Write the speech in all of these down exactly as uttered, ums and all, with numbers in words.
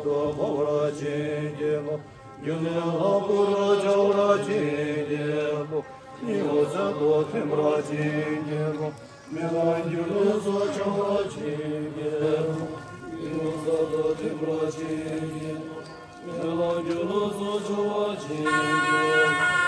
འཕོ་བར་བྱིན་གྱིས་རློབས། རྒྱུ་ནི་ལྷ་སྐུར་བྱ་བར་བྱིན་གྱིས་རློབས། ཉེ་བར་གསོད་དུ་ཐིམ་པར་བྱིན་གྱིས་རློབས། མི་ལ་རྒྱུ་ནོར་སོགས་འཕྱོག་པར་བྱིན་གྱིས་རློབས། ཉེ་བར་གསོད་དུ་ཐིམ་པར་བྱིན་གྱིས་རློབས། མི་ལ་རྒྱུ་ནོར་སོགས་འཕྱོག་པར་བྱིན་གྱིས་རློབས།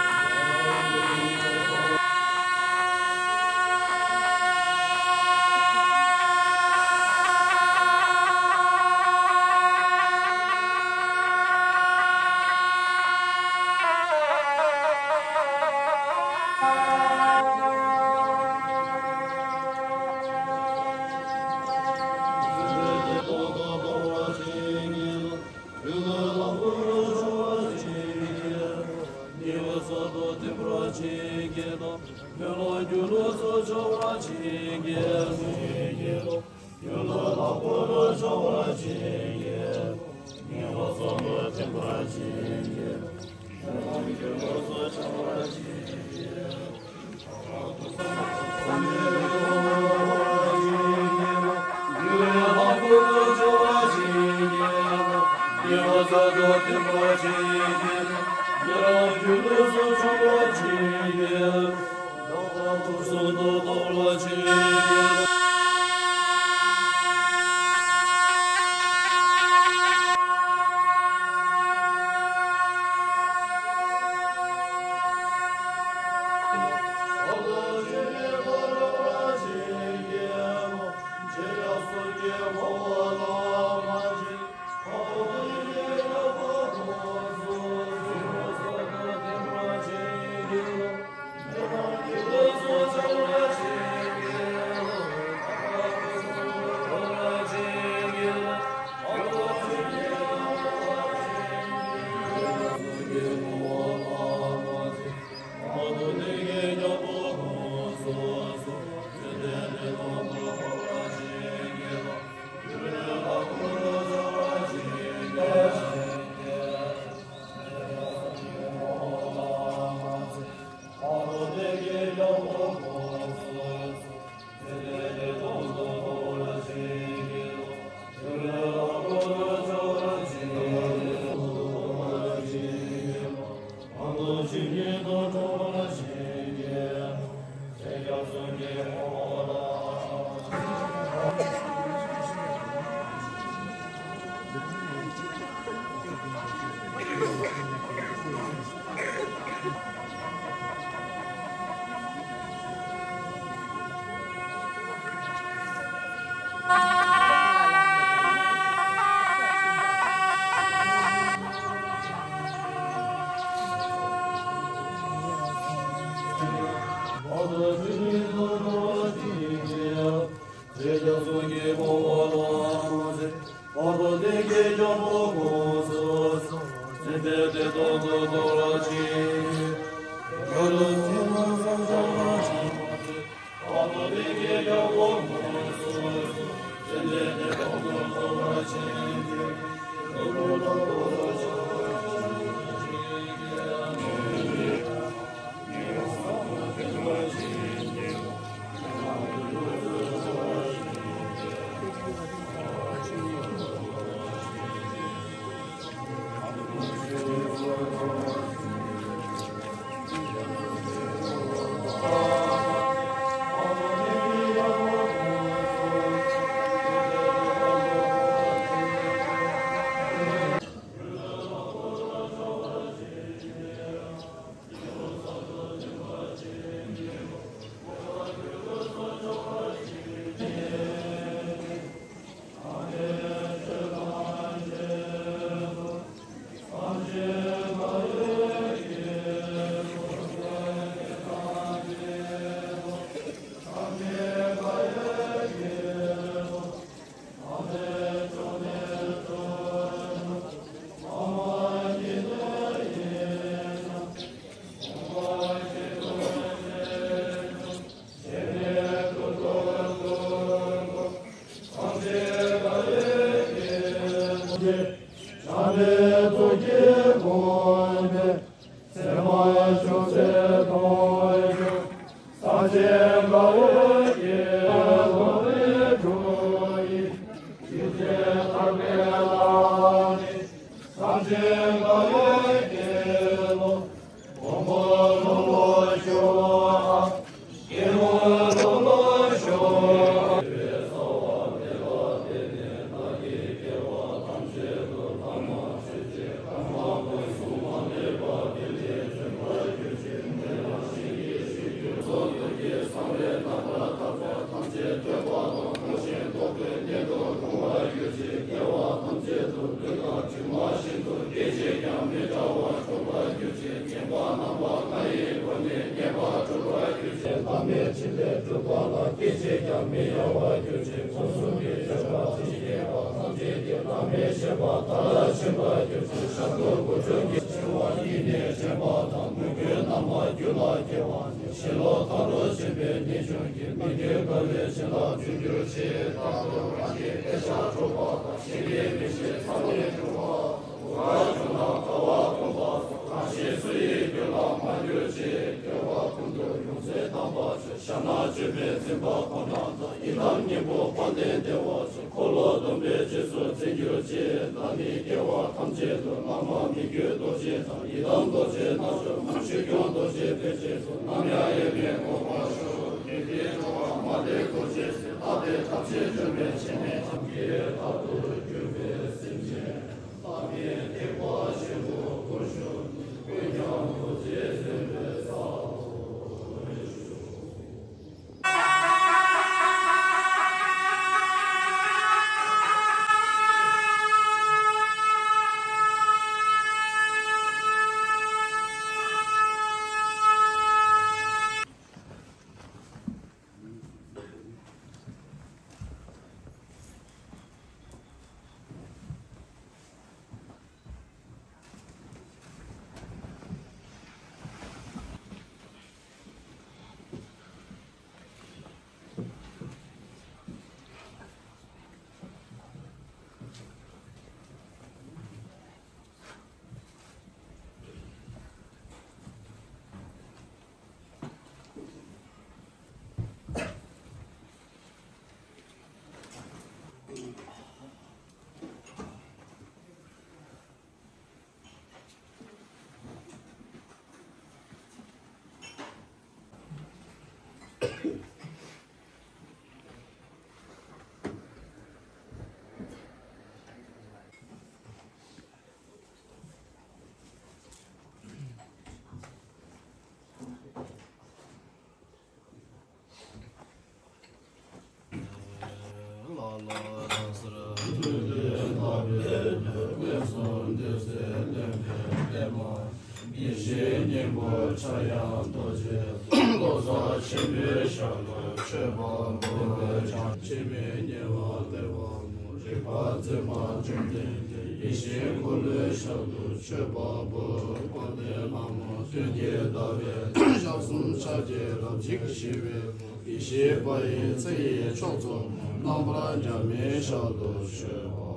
ཡེ་ཤེས་དཔལ་ཡེ་ཚེ་ཡི་མཆོག་ཏུ་རྣམ་པར་འཇག་མི་ཞལ་དུ་མཆོད་པ།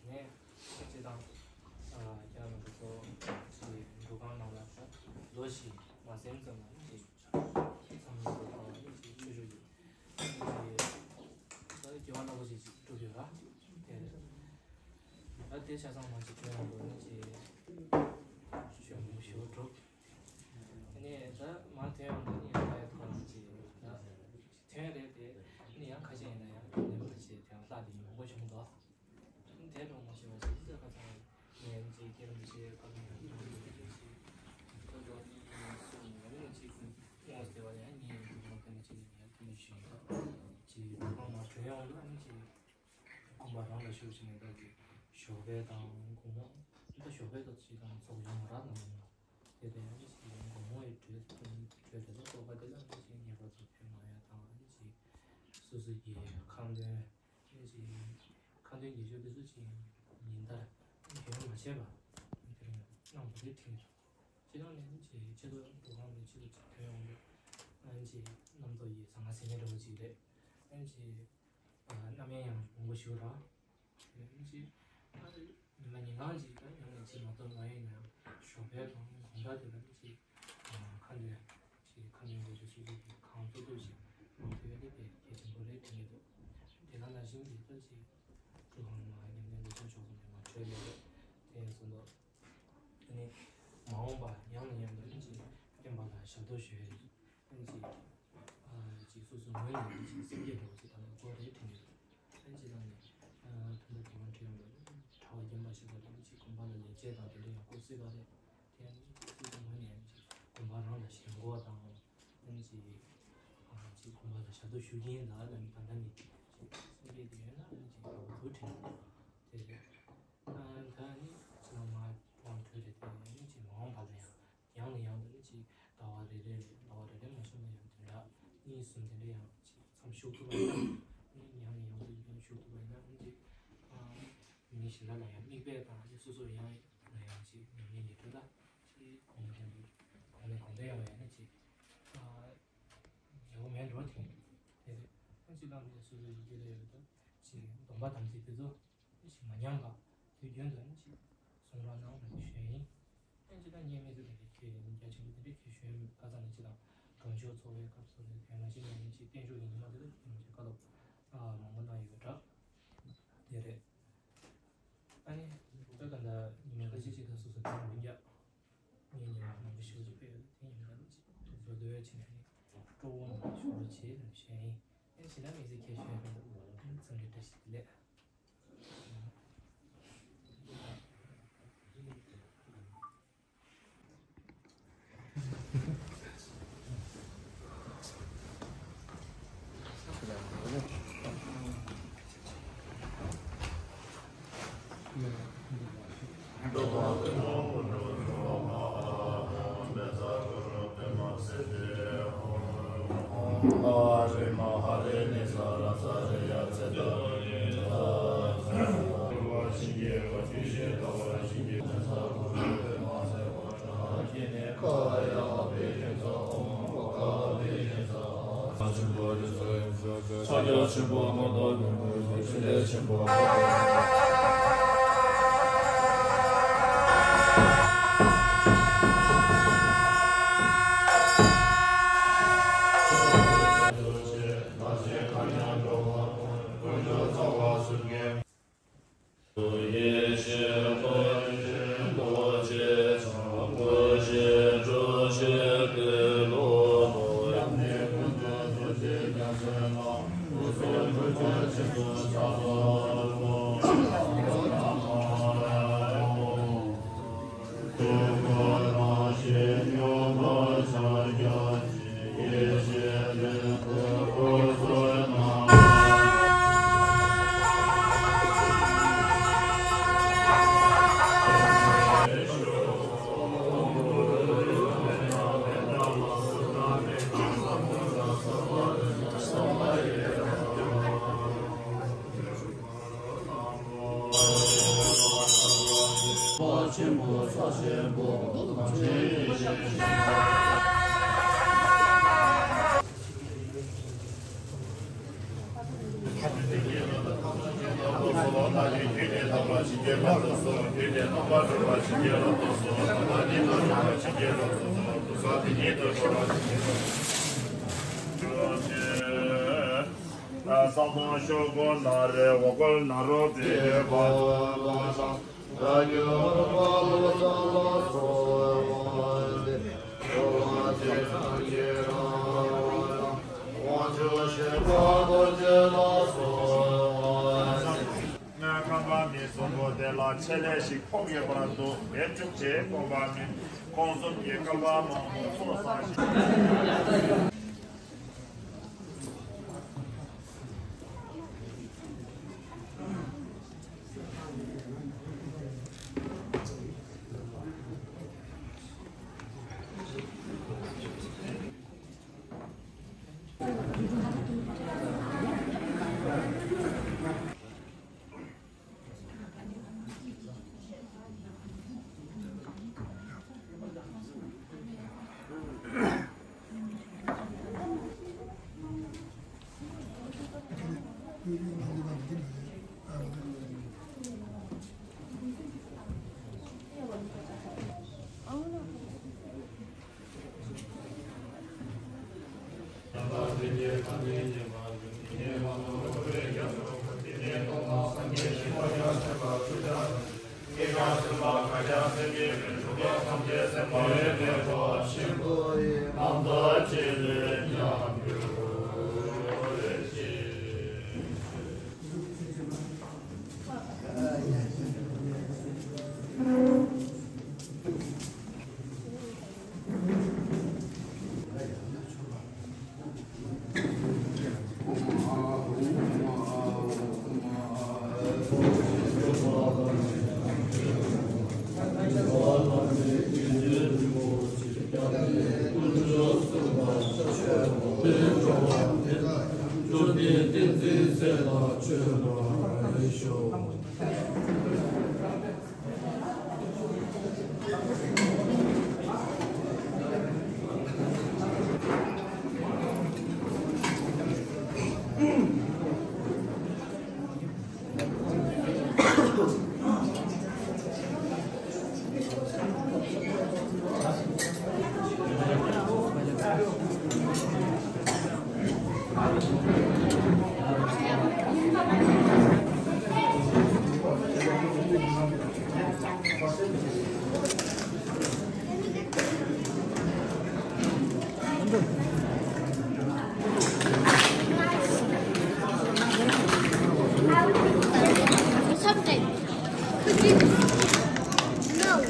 ནས་སྤྱི་དང་། རྒྱ་ནག་གི་ཚོ་ཞིག་འགྲོ་ཁང་ནང་ལ་ལོ་ཞིག་མ་སེམས་ཙམ་ལ་ཞིག་ཚང་མ་ཚོ་ཁང་ཞིག་ཆོས་ཞུ་ཡོད། ད་དགེ་བ་སླ་པོ་ཞིག་ཅིག་སྒྲུབ་ཡོད་ར། དེ་རེད། ད་དེ་ཆ་ཚང་མ་ཅིག་ཐོན་ཡོང་དགོས་ནི་ཅིག་ཞུ་མི་ཞུ་སྒྲུབ། ཨ་ནི་ད་མ་ཐོན་ཡོང་དུས་ནི་ད་ཡ་ཐོག་ལ་ཅིག་ད་ཐོན་རེད་དེ། ཨ་ནི་ཡང་ཁ་ཤས་ཡིན་ན་ཡང་ཐོན་ནས་མ་ཅིག་དེ་ལྷག་དེ་ཡོང་དགོས་བྱུང་འདུག་དེ་འགྲོ་མ་བྱས་པ་ཅིག་ཅི་ཁ་ཚང་ངས་ཅིག་སྐྱེ་རིམ་ཅིག་ཁ་ལུང་ཡང་ཅིག་ཅིག་ཁོ་ཚོ་གཉིས་གསུམ་ཡང་ཅིག་ངོ་ཟེར་བ་ཡང་ངས་འགྲོ་མ་ཁ་ནས་ཅིག་ཡང་ཐུགས་མི་ཤེས་ཡོད། ཅིག་ཁོང་མ་གྲོལ་ཡོང་ལ་ཨ་ནི་ཅིག་དགོན་པ་རང་ལ་ཤོག་ཅིག་ནས་ད་ཅིག་ཞོགས་པའི་དང་དགོང་མོ་ད་ཞོགས་པའི་ད་ཅིག་དང་ཚོགས་ཡོང་ར་ན་ཡོང་ལ་དེ་ལས་ཨ་ནི་ཅིག་དགོང་མོ་ཡི་གྲོལ་གྲོལ་དེ་ལ་རྟོགས་པ་དེ་ལ་ཨ་ནི་ཅིག་ངེས་པར་དུ་ཕན་མ་ཡ་དང་ཨ་ནི་ཅིག་སོ་སོ་གི་ཁ་འདོན། ཨ་ནི་ཅིག་ཁ་འདོན་རྒྱས་ཤོས་དེ་ཚོ་ཅིག་ཉིན་ལྟར་ཨ་ནི་གྲོན་མ་བྱས་པ་ཨ་ནི་དེ་རིང་གནང་བ་དེ་དྲན་གྱི་འདུག་སྤྱི་བཏང་ནས་ཨ་ནི་ཅིག་ཆེད་དུ་འགྲོ་ཁང་ནས་ཆེད་དུ་ཅིག་ཐོན་ཡོང་དུས་ཨ་ནི་ཅིག་རྣམ་རྟོག་ཡི་ཟང་ངེ་ཟིང་ངེ་འདྲ་བོ་ཅིག་རེད། ཨ་ནི་ཅིག་རྣམ་གཡེང་ཡང་མང་པོ་ཞིག་ར། ཨ་ནི་ཅིག་ཉི་མ་ཉིན་གང་ཅིག་ད་ཉམས་ལེན་ཅིག་མ་གཏོགས་མ་ཡིན་ན་ཡང་ཞོགས་པའི་དང་དགོང་དག་དེ་ལ་ཨ་ནི་ཅིག་ཁ་འདོན། ཅིག་ཁ་ཉན་དགོས་རྒྱུ་ཞིག་རེད། གང་ཐུབ་ཐུབ་ཞིག་མ་ཐུབ་ཡ་དེ་དཔེ་གལ་ཆེན་པོ་རེད་དྲན་གྱི་འདུག་དེ་ག་ནང་བཞིན་གྱི་ད་ཅིག་ཐུབ་དབང་མ་ཉམས་ལྡན་འདི་ཚོ་ཕྱོགས་སུ་ནས་མ་འཕྲོད་ཡོད་རེད། དེ་ཡིན་སོང་ད། དེ་ནི་མ་འོངས་པ་ཡང་ནས་ཡང་དུ་ཅིག་བསྟན་པ་ལ་ཞབས་ཏོག་ཞུ་ཡ་ཡིན། ཅིག་ཅིག་སོ་སོ་ངོས་ནས་ཅིག་སེམས་བསྐྱེད་འདྲ་བོ་ཅིག་ད་ལྟ་སྐོར་རེད་དྲན་གྱི་འདུག་ཨ་ནི་ཅིག་ད་ནི་ཐུན་མོང་གི་དབང་ཁྲིད་ཡོང་བའི་གྲྭ་པ་རྒན་པ་ཞིག་ལ་ཅིག་དགོན་པ་ལ་ལས་བྱེད་དང་དེ་འདྲ་ཡང་སྐོར་སྲིད་པ་རེད། དེ་ནི་ཅིག་ངོས་ནས་ཅིག་དགོན་པ་རང་ལ་ཞེན་ཁོག་དང་། ཨ་ནི་ཅིག་ཨ་ཅིག་དགོན་པ་ལ་ཞབས་ཏོག་ཞུ་མཁན་ལ་ཨ་ནི་ད་ལྟ་ནས་ཅིག་སེམས་ཁྲལ་དེ་ཡོད་ན། ཨ་ནི་ཅིག་འུ་ཐུག་དྲན་དེ་རེད། ཨ་ད་ནི་ཅིག་ང་མ་དབང་གྲོལ་རེད། དེ་ནི་ཅིག་མ་འོངས་པ་ལ་ཡང་ཡང་ནས་ཡང་དུ་ནི་ཅིག་ཟླ་བ་རེ་རེ་ཟླ་བ་རེ་རེ་མ་སོང་ན་ཡང་དེ་འདྲ་གཉིས་གསུམ་དེ་འདྲ་ཡང་ཅིག་མཚམས་ཞུགས་ཐུབ་པ་ཡིན་ན། ཨ་ནི་ཡང་ནས་ཡང་དུ་ཡང་ཞུགས་ཐུབ་པ་ཡིན་ན། ཨ་ནི་ཅིག་ཨ། མི་གཞན་དག་ལ་ཡང་མིག་དཔེ་དང་། ཨ་ནི་སོ་སོ་ཡང་ལ་ཡང་ཅིག་ཉམས་ལེན་ལས་གྲུབ་ལ་ཅིག་གོང་ནས་གོང་དུ་གོང་ནས་གོང་དུ་ཡོང་བ་ཡིན་ན་ཅིག་ཨ་ཡག་པོ་མེད་འགྲོ་དེ་རེད། ཨ་ཅིག་བླ་མ་སོ་སོ་ཡི་རྒྱུད་ལ་ཡོད་དོ་ཅིག་སྡོམ་པ་དམ་ཚིག་དེ་ཚོ་ཅིག་མ་ཉམས་པ་དུས་རྒྱུན་དུ་ཨ་ནི་ཅིག་གསུང་རོགས་གནང་ལབ་ནས་ཞུས་ཡིན། ཨ་ཅིག་ད་ངས་མི་ཚོ་དེ་འདྲ་ཁྱེད་རྒྱ་ཆེན་པོ་དེ་འདྲ་ཁྱེད་ཞུས་མེད། ཁ་སང་ནས་ཅིག་དང་གྲོང་ཆོག་ཚོགས་པའི་སྐབས་སུ་ནས་དེ་ན་ཅིག་ནས་ཅིག་བསྟན་བཅོས་ཀྱི་ཉི་མ་དེ་ལ་ཅིག་བཀའ་སློབ་ཨ་མང་པོ་གནང་ཡོད་པ་འདྲ། དེ་རེད། ཨ་ནི་ད་ག་ད་ཉི་མ་ཁ་ཤས་ཅིག་ད་སོ་སོ་དེ་མི་རྒྱག་ངས་ཉི་མ་མང་པོ་ཞེ་པོ་ཅིག་ཕེབས་ཡོད། དེ་ཉི་མ་ད་ཅིག་ཐུགས་ཚོད་འདུ་བའི་ཆེད་ནས་ནི་སྤྲོ་བོ་མང་པོ་ཞེ་པོ་བྱེད་ནས་བཤད་ཡིན། ཨེ་ཞེ་ན་མི་ཚེ་ཁྱེད་ཤོད་ཡོད་འཚམས་འདྲི་བཀྲ་ཤིས་བདེ་ལེགས། ས་དོང་ཤོག་གུ་ན་རེ་འོ་སྐོལ་ན་རོ་དེ་བ། ཁང་པ་མི་གསུམ་པོ་དེ་ལ་ཆེད་ལས་ཤིག་ཕོག་ཡོད་པར་འདུག་དེ་བཅུག་བྱས་ཁང་པ་མི་ཁོང་གསུམ་གྱི་སྐལ་བ་མང་པོ་ཚོགས་བསགས་ཤིང་། ཚེ་ལ་ཆོས་ལ་ལེགས་ཤོག Something. No.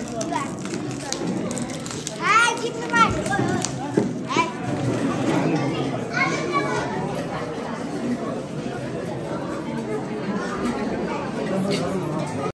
Hi, give me my.